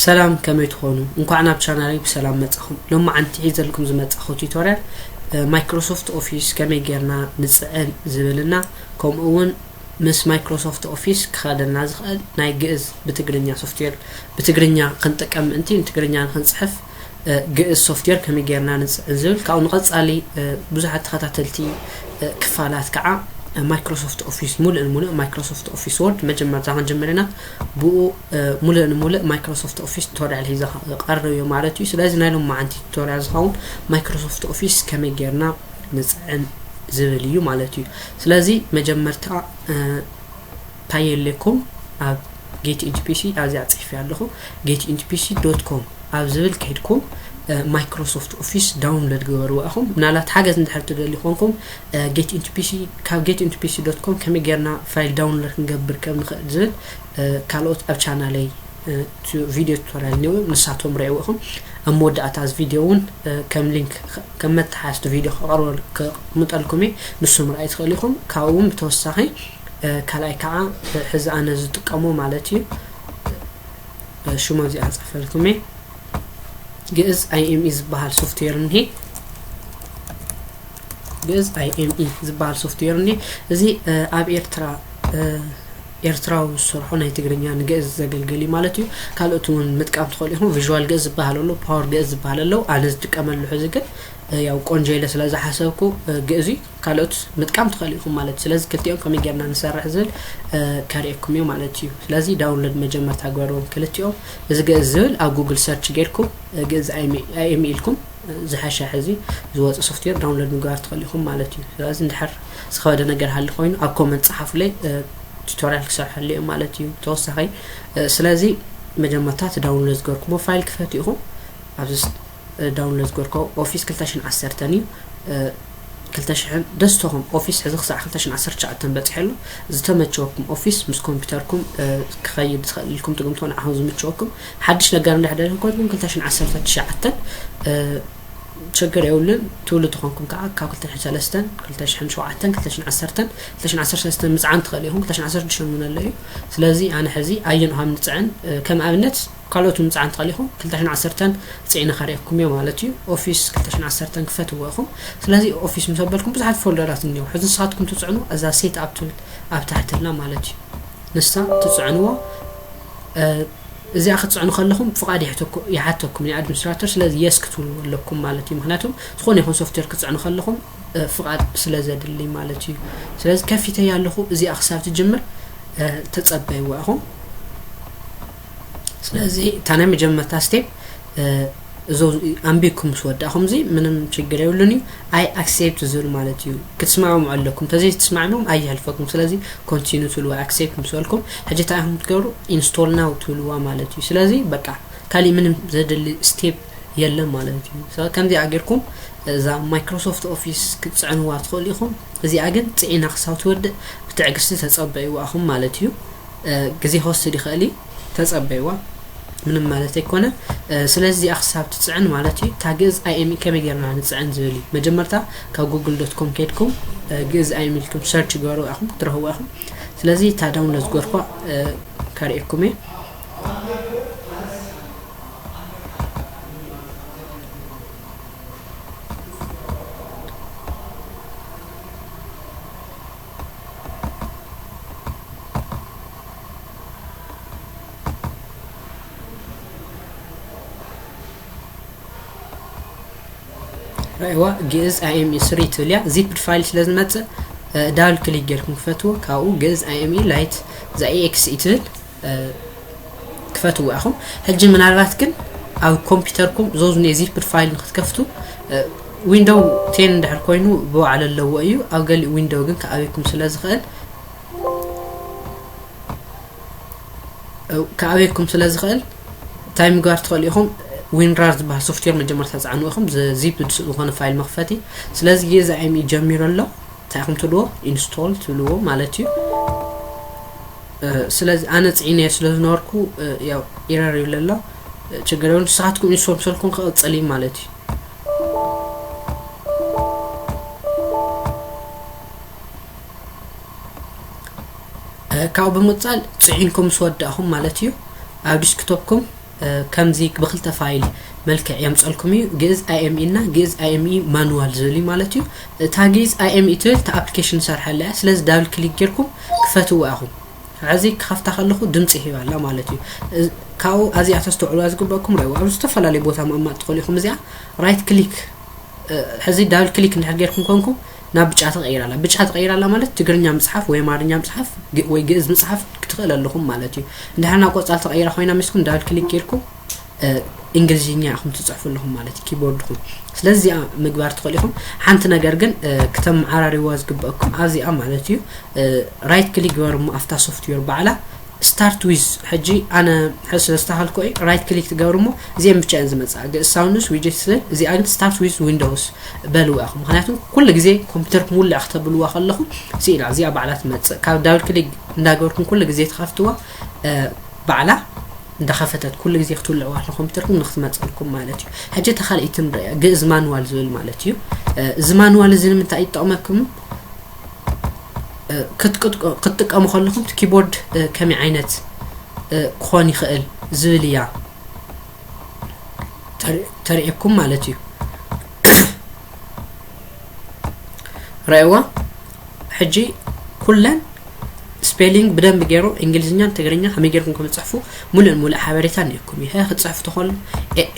ሰላም፣ ከመይ ትኾኑ? እንኳዕ ናብ ቻናለይ ብሰላም መጻኹም። ሎማዓንቲ ሒዘልኩም ዝመጻኹ ቱቶርያል፣ እ፣ ማይክሮሶፍት ኦፊስ ከመይ ጌርና ንጽዕን ዝብልና፣ ከምኡ እውን ምስ ማይክሮሶፍት ኦፊስ ክኸደና ዝኽእል ናይ ግእዝ ብትግርኛ ሶፍትዌር፣ ብትግርኛ ክንጥቀም ምእንቲ ንትግርኛ ንኽንጽሕፍ፣ እ፣ ግእዝ ሶፍትዌር ከመይ ጌርና ንጽዕን ዝብል፣ ካብኡ ንቐጻሊ፣ እ፣ ብዙሓት ተኸታተልቲ፣ እ፣ ክፋላት ከዓ፣ እ፣ ማይክሮሶፍት ኦፊስ፣ ሙሉእ ንሙሉእ ማይክሮሶፍት ኦፊስ ወርድ መጀመርታ ክንጅምር ኢና። ብኡ፣ እ፣ ሙሉእ ንሙሉእ ማይክሮሶፍት ኦፊስ ቱቶርያል ሒዘ ክቐርብ እዩ ማለት እዩ። ስለዚ ናይ ሎማዓንቲ ቱቶርያል ዝኸውን ማይክሮሶፍት ኦፊስ ከመይ ጌርና ንጽዕን ዝብል እዩ ማለት እዩ። ስለዚ መጀመርታ፣ እ፣ እንታይ የድልየኩም? ኣብ ጌት ኢንቱ ፒሲ ኣብዚኣ ጽሒፈያ ኣለኹ። ጌት ኢንቱ ፒሲ ዶት ኮም ኣብ ዝብል ከይድኩም፣ እ፣ ማይክሮሶፍት ኦፊስ ዳውንሎድ ግበርዋ ኢኹም። ምናልባት ሓገዝ እንድሕር ትደልዩ ኮንኩም፣ እ፣ ጌት ኢንቱ ፒሲ፣ ካብ ጌት ኢንቱ ፒሲ ዶት ኮም ከመይ ጌርና ፋይል ዳውንሎድ ክንገብር ከም ንኽእል ዝብል፣ እ፣ ካልኦት ኣብ ቻናለይ፣ እ፣ ቱ-፣ ቪድዮ ቱቶርያል እኒኦ፣ ንሳቶም ርኣይዎ ኢኹም። ኣብ መወዳእታ እዚ ቪድዮ እውን፣ እ፣ ከም ሊንክ፣ ከም መተሓዝቲ ቪድዮ ከቕርበል-፣ ከቕምጠልኩም እየ። ንሱም ርኣይ ትኽእሉ ኢኹም። ካብኡ እውን ብተወሳኺ፣ እ፣ ካልኣይ ከዓ፣ እ፣ ሕዚ ኣነ ዝጥቀሞ ማለት እዩ። እ፣ ሽሙ ኣብዚኣ ክጽሕፈልኩም እየ። ግእዝ ኣይ ኤም ኢ ዝበሃል ሶፍትዌር እኒሄ። ግእዝ ኣይ ኤም ኢ ዝበሃል ሶፍትዌር እኒሄ። እዚ፣ እ፣ ኣብ ኤርትራ፣ እ፣ ኤርትራዊ ዝሰርሖ ናይ ትግርኛ ንግእዝ ዘገልግል እዩ ማለት እዩ። ካልኦት እውን ምጥቃም ትኽእሉ ኢኹም። ቪዥዋል ግእዝ ዝበሃል ኣሎ፣ ፓወር ግእዝ ዝበሃል ኣለዉ። ኣነ ዝጥቀመሉ ሕዚ ግን፣ እ፣ ያው ቆንጆ ኢለ ስለ ዝሓሰብኩ፣ እ፣ ግእዝ እዩ። ካልኦት ምጥቃም ትኽእሉ ኢኹም ማለት እዩ። ስለዚ ክልቲኦም ከመይ ጌርና ንሰርሕ ዝብል፣ እ፣ ከርእየኩም እዩ ማለት እዩ። ስለዚ ዳውንሎድ መጀመርታ ግበርዎም ክልቲኦም። እዚ ግእዝ ዝብል ኣብ ጉግል ሰርች ጌርኩም፣ እ፣ ግእዝ ኣይ ኤም ኢ ኢልኩም፣ እ፣ ዝሐሸ ሕዚ ዝወፀ ሶፍትዌር ዳውንሎድ ምግባር ትኽእሉ ኢኹም ማለት እዩ። ስለዚ እንድሕር ዝኸበደ ነገር ሃሊ ኮይኑ ኣብ ኮመንት ጸሓፉለይ፣ እ፣ ቱቶርያል ክሰርሐሉ እየ ማለት እዩ። ተወሳኺ፣ እ፣ ስለዚ መጀመርታ እቲ ዳውንሎድ ዝገርኩሞ ፋይል ክፈት ኢኹም። ኣብዚ ስ-፣ እ፣ ዳውንሎድ ዝገርኮ ኦፊስ ክልተ ሽሕን ዓሰርተን እዩ። እ፣ ክልተ ሽሕን ደስተኹም ኦፊስ ሕዚ ክሳዕ ክልተ ሽሕን ዓሰርተ ትሽዓተን በጺሑ ኣሎ። ዝተመቸወኩም ኦፊስ ምስ ኮምፒውተርኩም፣ እ፣ ክኸይድ ዝኽእል ኢልኩም ትግምቶ ንዓኹም ዝምቸወኩም። ሓድሽ ነገር እንድሕር ደሊኹም ኮይንኩም ክልተ ሽሕን ዓሰርተ ትሽዓተን፣ እ፣ ችግር የብሉን። ትብሉ ተኾንኩም ከዓ ካብ ክልተ ሽሕን ሰለስተን፣ ክልተ ሽሕን ሸውዓተን፣ ክልተ ሽሕን ዓሰርተን፣ ክልተ ሽሕን ዓሰርተ ሰለስተን ምጽዓን ትኽእሉ ኢኹም። ክልተ ሽሕን ዓሰርተ ትሽዓተን እውን ኣሎ እዩ። ስለዚ ኣነ ሕዚ ኣየንኡ ከም ንጽዕን፣ እ፣ ከም ኣብነት ካልኦት ምጽዓን ትኽእሉ ኢኹም። ክልተ ሽሕን ዓሰርተን ጽዒነ ከርእየኩም እየ ማለት እዩ። ኦፊስ ክልተ ሽሕን ዓሰርተን ክፈትዎ ኢኹም። ስለዚ ኦፊስ ምስ ኣበልኩም ብዙሓት ፎልደራት እኒኦ። ሕዚ ንስኻትኩም ትጽዕኑ እዛ ሴት ኣፕ ትብል ኣብ ታሕቲ ኣላ ማለት እዩ። ንሳ ትጽዕንዎ። እ፣ እዚኣ ክትጽዕኑ ከለኹም ፍቓድ ይሕተኩ-፣ ይሓተኩም ናይ ኣድሚኒስትራተር። ስለዚ የስ ክትብሉ ኣለኩም ማለት እዩ። ምኽንያቱም ዝኾነ ይኹን ሶፍትዌር ክትጽዕኑ ከለኹም፣ እ፣ ፍቓድ ስለ ዘድሊ ማለት እዩ። ስለዚ ከፊተያ ኣለኹ። እዚኣ ክሳብ ትጅምር፣ እ፣ ተጸበይዋ ኢኹም። ስለዚ እታ ናይ መጀመርታ ስቴፕ፣ እ፣ እዞ ኣንቢብኩም ምስ ወዳእኹም እዚ ምንም ችግር የብሉን እዩ። ኣይ ኣክሴፕት ዝብል ማለት እዩ። ክትስማዕምዑ ኣለኩም። እንተዘይ ትስማዕምዑም ኣየሕልፈኩም። ስለዚ ኮንቲኑ ትብልዋ ኣክሴፕት ምስ በልኩም፣ ሕጂ እንታይ ኢኹም ትገብሩ? ኢንስቶል ናው ትብልዋ ማለት እዩ። ስለዚ በቃ ካሊእ ምንም ዘድሊ ስቴፕ የለን ማለት እዩ። So ከምዚኣ ጌርኩም እዛ ማይክሮሶፍት ኦፊስ ክትጽዕንዋ ትኽእሉ ኢኹም። እዚኣ ግን ጽዒና ክሳብ ትወድእ ብትዕግስቲ ተጸበይዋ ኢኹም ማለት እዩ። እ፣ ግዜ ክወስድ ይኽእል እዩ፣ ተጸበይዋ፣ ምንም ማለት ኣይኮነ። እ፣ ስለዚ እዚኣ ክሳብ ትጽዕን ማለት እዩ። እታ ግእዝ ኣይ ኤም ኢ ከመይ ጌርና ንጽዕን ዝብል እዩ። መጀመርታ ካብ ጉግል ዶት ኮም ከይድኩም፣ እ፣ ግእዝ ኣይ ኤም ኢ ኢልኩም ሰርች ግበሩ ኢኹም፣ ክትረኽቡ ኢኹም። ስለዚ እታ ዳውንሎድ ዝገርኳ፣ እ፣ ከርእየኩም እየ። ረእዋ ግእዝ ኣይ ኤም ኢ ስሪ ትብል እያ። ዚፕድ ፋይል ስለ ዝመጽእ፣ እ፣ ዳብል ክሊክ ጌርኩም ክፈትዎ። ካብኡ ግእዝ ኣይ ኤም ኢ ላይት እዛ ኤ ኤክስ ኢ ትብል፣ እ፣ ክፈትዎ ኢኹም። ሕጂ ምናልባት ግን ኣብ ኮምፒውተርኩም ዞዝ ናይ ዚፕድ ፋይል ንክትከፍቱ፣ እ፣ ዊንዶው ቴን እንድሕር ኮይኑ ብባዕሉ ኣለዎ እዩ። ኣብ ገሊኡ ዊንዶው ግን ክኣበየኩም ስለ ዝኽእል፣ እ፣ ክኣበየኩም ስለ ዝኽእል እንታይ ምግባር ትኽእሉ ኢኹም? ዊንራር ዝበሃል ሶፍትዌር መጀመርታ ጸዓኑ ኢኹም፣ ዚ-፣ ዚፕድ ዝኾነ ፋይል መኽፈቲ። ስለዚ ግእዝ ኣይ ኤም ኢ ጀሚሩ ኣሎ። እንታይ ኢኹም ትብልዎ? ኢንስቶል ትብልዎ ማለት እዩ። እ፣ ስለዚ ኣነ ጽዒነዮ ስለ ዝነበርኩ፣ እ፣ ያው ኢረር ይብል ኣሎ። እ፣ ችግር የብሉን። ንስኻትኩም ኢንስቶል ምስ በልኩም ክቕጽል እዩ ማለት እዩ። እ፣ ካብኡ ብምቕጻል ጽዒንኩም ምስ ወዳእኹም ማለት እዩ፣ ኣብ ዲስክቶፕኩም ከምዚ ብክልተ ፋይል መልክዕ የምፀልኩም እዩ። ግእዝ IME እና ግእዝ IME ማኑዋል ዝብል እዩ ማለት እዩ። እታ ግእዝ IME ትብል እታ ኣፕሊኬሽን ሰርሐላ እያ። ስለዚ ዳብል ክሊክ ጌርኩም ክፈትዋ ኢኹም። ሕዚ ክኸፍታ ከለኹ ድምፂ ሂባ ኣላ ማለት እዩ። ካብኡ ኣዚኣ ተስተውዕልዋ ዝግበእኩም ረእዋ። ኣብ ዝተፈላለዩ ቦታ ምቕማጥ ትኽእሉ ኢኹም። እዚኣ ራይት ክሊክ ሕዚ ዳብል ክሊክ እንድሕር ጌርኩም ኮንኩም ናብ ብጫ ተቐይራላ። ብጫ ተቐይራላ ማለት ትግርኛ ምፅሓፍ ወይ ኣማርኛ ምፅሓፍ ወይ ግእዝ ምፅሓፍ ክትኽእል ኣለኹም ማለት እዩ። እንድሕር ናብ ቆፃል ተቐይራ ኮይና ምስኩም ዳብል ክሊክ ጌርኩም እንግሊዝኛ ኢኹም ትፅሕፉ ኣለኹም ማለት እዩ ኪቦርድኩም። ስለዚ እዚኣ ምግባር ትኽእሉ ኢኹም። ሓንቲ ነገር ግን ክተመዓራሪዋ ዝግበእኩም ኣብዚኣ ማለት እዩ። ራይት ክሊክ ግበሩ እሞ ኣብታ ሶፍትዌር ባዕላ ስታርት ዊዝ ሕጂ ኣነ ሕዚ ስለዝተኸልኩ እዩ ራይት ክሊክ ትገብሩ እሞ እዚአን ብቻ እየን ዝመፅኣ። ግእዝ ሳውንድስ ዊጀት ስብል እዚኣ ግን ስታርት ዊዝ ዊንዶውስ በልዋ ኢኹም። ምክንያቱ ኩሉ ግዜ ኮምፒውተርኩም ውልዕ ክተብልዋ ከለኹም ስኢላ እዚኣ ባዕላ ትመፅእ። ካብ ዳብል ክሊክ እንዳገበርኩም ኩሉ ግዜ ትኸፍትዋ ባዕላ እንዳኸፈተት ኩሉ ግዜ ክትውልዕዋ ኮምፒውተርኩም ንክትመፀልኩም ማለት እዩ። ሕጂ ተካልኢት ንሪኣ ግእዝ ማንዋል ዝብል ማለት እዩ። እዚ ማንዋል እዚ ንምንታይ ይጠቕመኩም? ክትጥቀሙ ከለኹም እቲ ኪቦርድ ከመይ ዓይነት ክኾን ይኽእል ዝብል እያ ተርእየኩም ማለት እዩ። ረእዋ ሕጂ ኩለን ስፔሊንግ ብደንብ ገይሩ እንግሊዝኛን ትግርኛ ከመይ ገይርኩም ከም ዝፅሕፉ ሙሉእ ሙሉእ ሓበሬታ እኒአኩም እዩ። ሀ ክትፅሕፉ ተኸሉ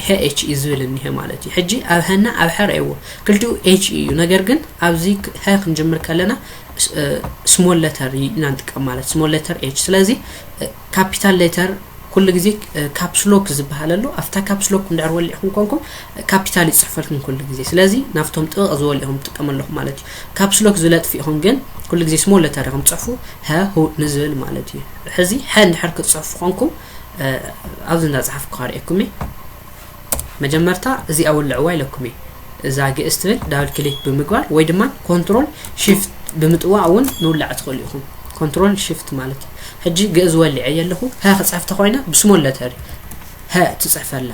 ሀ ኤች ኢ ዝብል እኒሀ ማለት እዩ። ሕጂ ኣብ ሀና ኣብ ሐ ረእዎ ክልቲኡ ኤች ኢ እዩ። ነገር ግን ኣብዚ ሀ ክንጅምር ከለና ስሞል ሌተር ኢና ንጥቀም ማለት ስሞል ሌተር ኤች። ስለዚ ካፒታል ሌተር ኩሉ ግዜ ካፕስሎክ ዝበሃል ኣሎ። ኣብታ ካፕስሎክ እንድሕር ወሊዕኩም ኮንኩም ካፒታል ይፅሕፈልኩም ኩሉ ግዜ። ስለዚ ናብቶም ጥቕቕ ዝበሉ ኢኹም ትጥቀሙ ኣለኹም ማለት እዩ። ካፕስሎክ ዝለጥፍ ኢኹም ግን ኩሉ ግዜ ስሞል ሌተር ኢኹም ትፅሕፉ ሀ ሁ ንዝብል ማለት እዩ። ሕዚ ሐ እንድሕር ክትፅሕፉ ኮንኩም ኣብዚ እንዳፅሓፍኩ ከርእየኩም እየ። መጀመርታ እዚኣ ውልዕዋ ኢለኩም እየ። እዛ ግእዝ ትብል ዳብል ክሊክ ብምግባር ወይ ድማ ኮንትሮል ሺፍት ብምጥዋቕ እውን ምውላዕ ትኽእሉ ኢኹም። ኮንትሮል ሺፍት ማለት እዩ። ሕጂ ግእዝ ወሊዐ ኣለኹ። ሀ ክፅሕፍ ተኾይነ ብስሞል ሌተር ሀ ትፅሕፈላ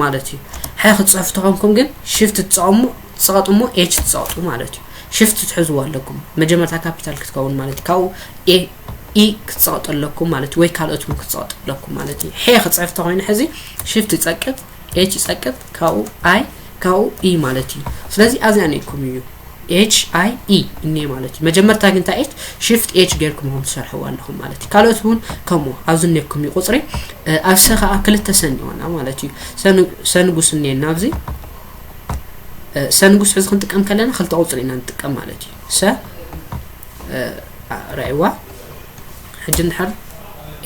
ማለት እዩ። ሐ ክትፅሕፍ ተኾንኩም ግን ሺፍት ትፀቐሙ ትፀቐጡ እሞ ኤች ትፀቐጡ ማለት እዩ። ሽፍት ትሕዝዎ ኣለኩም መጀመርታ ካፒታል ክትከውን ማለት እዩ። ካብኡ ኤ ኢ ክትፀቐጡ ኣለኩም ማለት እዩ። ወይ ካልኦት እውን ክትፀቐጡ ኣለኩም ማለት እዩ። ሐ ክፅሕፍ ተኾይኑ ሕዚ ሽፍት ይፀቅጥ ኤች ይፀቅጥ ካብኡ ኣይ ካብኡ ኢ ማለት እዩ። ስለዚ ኣብዚኣ ነይኩም እዩ ኤች ኣይ ኢ እኒኤ ማለት እዩ። መጀመርታ ግን እንታይ ኤች ሽፍት ኤች ጌርኩም ኢኹም ትሰርሕዎ ኣለኹም ማለት እዩ። ካልኦት እውን ከምኡ ኣብዚ እኒኤኩም እዩ ቁፅሪ ኣብ ሰ ከዓ ክልተ ሰን ይኾና ማለት እዩ። ሰንጉስ እኒኤና ኣብዚ ሰንጉስ ሕዚ ክንጥቀም ከለና ክልተ ቁፅሪ ኢና ንጥቀም ማለት እዩ። ሰ ረእዋ ሕጂ እንድሕር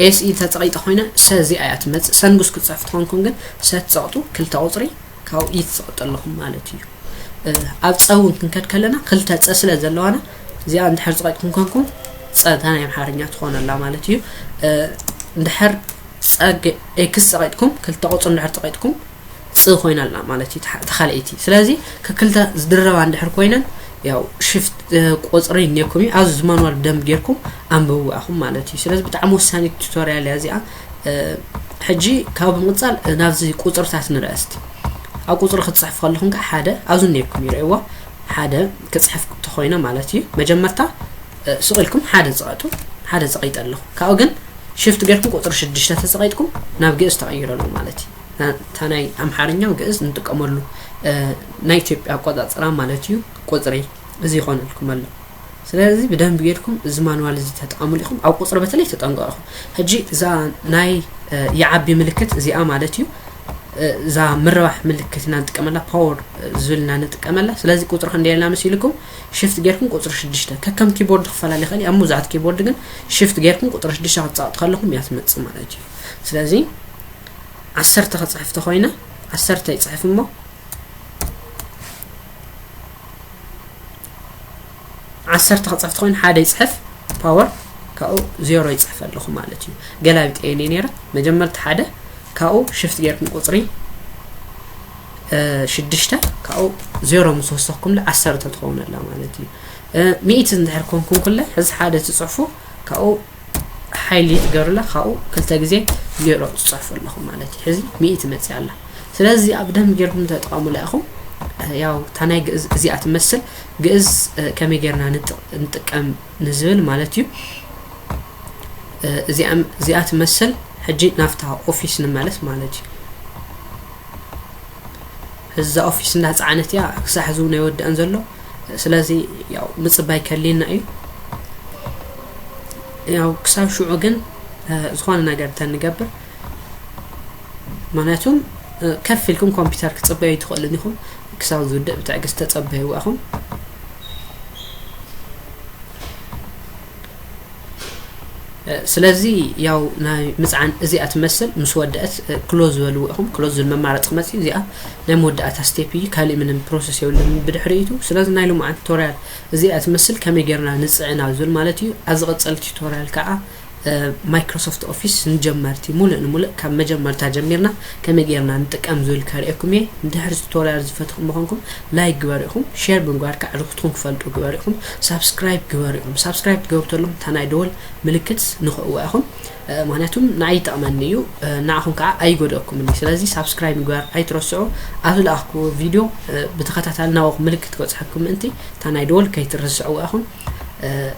ኤስ ኢ ተፀቒጠ ኮይነ ሰ እዚኣ እያ ትመፅእ። ሰንጉስ ክትፀሕፉ ትኾንኩም ግን ሰ ትፀቕጡ ክልተ ቁፅሪ ካብኡ ኢ ትፀቕጡ ኣለኹም ማለት እዩ። ኣብ ፀ እውን ክንከድ ከለና ክልተ ፀ ስለ ዘለዋና እዚኣ እንድሕር ፀቒጥኩም ኮንኩም ፀ እታ ናይ ኣምሓርኛ ትኾነላ ማለት እዩ። እንድሕር ፀ ኤክስ ፀቒጥኩም ክልተ ቁፅሪ እንድሕር ፀቒጥኩም ፅ ኮይና ኣላ ማለት እዩ ተኻልአይቲ። ስለዚ ከክልተ ዝድረባ እንድሕር ኮይነን ያው ሽፍት ቁፅሪ እኒኩም እዩ ኣብዚ ዝማንዋል ብደንብ ጌርኩም ኣንብቡ ኣኹም ማለት እዩ። ስለዚ ብጣዕሚ ወሳኒ ቱቶሪያል እያ እዚኣ። ሕጂ ካብ ብምቕፃል ናብዚ ቁፅርታት ንርአ እስቲ። ኣብ ቁፅሪ ክትፅሕፉ ከለኹም ከዓ ሓደ ኣብዚ እኒኩም ይርእይዎ ሓደ ክፅሕፍ ተኾይነ ማለት እዩ። መጀመርታ ስቕ ኢልኩም ሓደ ፀቐጡ ሓደ ፀቒጠ ኣለኹ ካብኡ ግን ሽፍት ጌርኩም ቁፅሪ ሽዱሽተ ተፀቒጥኩም ናብ ግእዝ ተቐይረሉ ማለት እዩ። እታ ናይ ኣምሓርኛ ግእዝ ንጥቀመሉ ናይ ኢትዮጵያ ኣቆፃፅራ ማለት እዩ። ቁፅሪ እዚ ይኾነልኩም ኣሎ። ስለዚ ብደንብ ጌርኩም እዚ ማንዋል እዚ ተጠቐሙሉ ኢኹም። ኣብ ቁፅሪ በተለይ ተጠንቀቑ ኢኹም። ሕጂ እዛ ናይ ይዓቢ ምልክት እዚኣ ማለት እዩ እዛ ምርባሕ ምልክት ኢና ንጥቀመላ ፓወር ዝብል ኢና ንጥቀመላ። ስለዚ ቁፅሪ ክንደየልና መሲልኩም ሽፍት ጌርኩም ቁፅሪ ሽዱሽተ ከከም ኪቦርድ ክፈላለ ይኽእል ኣብ መብዛሕትኡ ኪቦርድ ግን ሽፍት ጌርኩም ቁፅሪ ሽዱሽተ ክትፃወጥ ከለኹም እያ ትመፅእ ማለት እዩ። ስለዚ ዓሰርተ ክፅሕፍ ተኾይነ ዓሰርተ ይፅሕፍ እሞ ዓሰርተ ክፅሕፍ ተኾይኑ ሓደ ይፅሕፍ ፓወር ካብኡ ዜሮ ይፅሕፍ ኣለኹ ማለት እዩ። ገላቢጠ እየ ነይረ መጀመርታ ሓደ ካብኡ ሽፍት ጌርኩም ቁፅሪ ሽዱሽተ ካብኡ ዜሮ ምስ ወሰኽኩምለ ዓሰርተ ትኸውን ኣላ ማለት እዩ። ሚእቲ እንድሕር ኮንኩም ኩለ ሕዚ ሓደ ትፅሕፉ ካብኡ ሓይሊ ትገብርላ ካብኡ ክልተ ግዜ ዜሮ ትፅሕፉ ኣለኹ ማለት እዩ። ሕዚ ሚእቲ መፅያ ኣላ። ስለዚ ኣብ ደንብ ጌርኩም ተጠቐሙላ ኢኹም። ያው እታ ናይ ግእዝ እዚኣ ትመስል ግእዝ ከመይ ጌርና ንጥቀም ንዝብል ማለት እዩ። እዚኣ ትመስል ሕጂ ናብታ ኦፊስ ንመለስ ማለት እዩ። እዛ ኦፊስ እንዳፀዓነት እያ ክሳሕ ዝውን ኣይወድአን ዘሎ። ስለዚ ያው ምፅባይ ከሊና እዩ። ያው ክሳብ ሽዑ ግን ዝኾነ ነገር እንተንገብር፣ ምክንያቱም ከፍ ኢልኩም ኮምፒውተር ክፅበዩ ትኽእሉን ኢኹም። ክሳብ ዝውድእ ብትዕግስቲ ተፀበይዋ ኢኹም። ስለዚ ያው ናይ ምፅዓን እዚኣ ትመስል ምስ ወደአት ክሎዝ ዝበልዎ ኢኹም። ክሎዝ ዝብል መማረፂ ክመፅእ እዚኣ ናይ መወዳእታ ስቴፕ እዩ። ካሊእ ምንም ፕሮሰስ የብሉን ብድሕሪቱ። ስለዚ ናይ ሎምዓንቲ ቱቶሪያል እዚኣ ትመስል ከመይ ጌርና ንፅዕና ዝብል ማለት እዩ። ኣብ ዝቐፀል ቱቶሪያል ከዓ ማይክሮሶፍት ኦፊስ ንጀመርቲ ሙሉእ ንሙሉእ ካብ መጀመርታ ጀሚርና ከመይ ጌርና ንጥቀም ዝብል ከርእየኩም እየ። ንድሕሪ ቱቶሪያል ዝፈትኹም ምኾንኩም ላይክ ግበሩ ኢኹም። ሼር ብምግባር ከዓ ዕርክትኩም ክፈልጡ ግበሩ ኢኹም። ሳብስክራይብ ግበሩ ኢኹም። ሳብስክራይብ ትገብሩ ተለኹም እታ ናይ ደወል ምልክት ንኽእዋ ኢኹም። ምክንያቱም ንዓይ ይጠቕመኒ እዩ፣ ንዓኹም ከዓ ኣይጎድኣኩምን እዩ። ስለዚ ሳብስክራይብ ምግባር ኣይትረስዑ። ኣብ ዝለኣኽኩዎ ቪድዮ ብተኸታታሊ ናባኹም ምልክት ክበፅሐኩም ምእንቲ እታ ናይ ደወል ከይትረስዕዋ ኢኹም።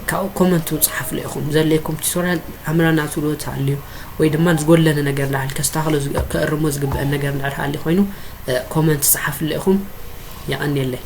ካብኡ ኮመንት እውን ፀሓፍሉ ኢኹም። ዘድልየኩም ቱቶሪያል ኣምረና ትብልዎ ተሃልዩ ወይ ድማ ዝጎድለኒ ነገር እንዳሃል ከስተኻኽሎ ዝግ- ከእርሞ ዝግበአኒ ነገር እንዳሃል ሃልዩ ኮይኑ ኮመንት ፀሓፍሉ ኢኹም። የቐንየለይ።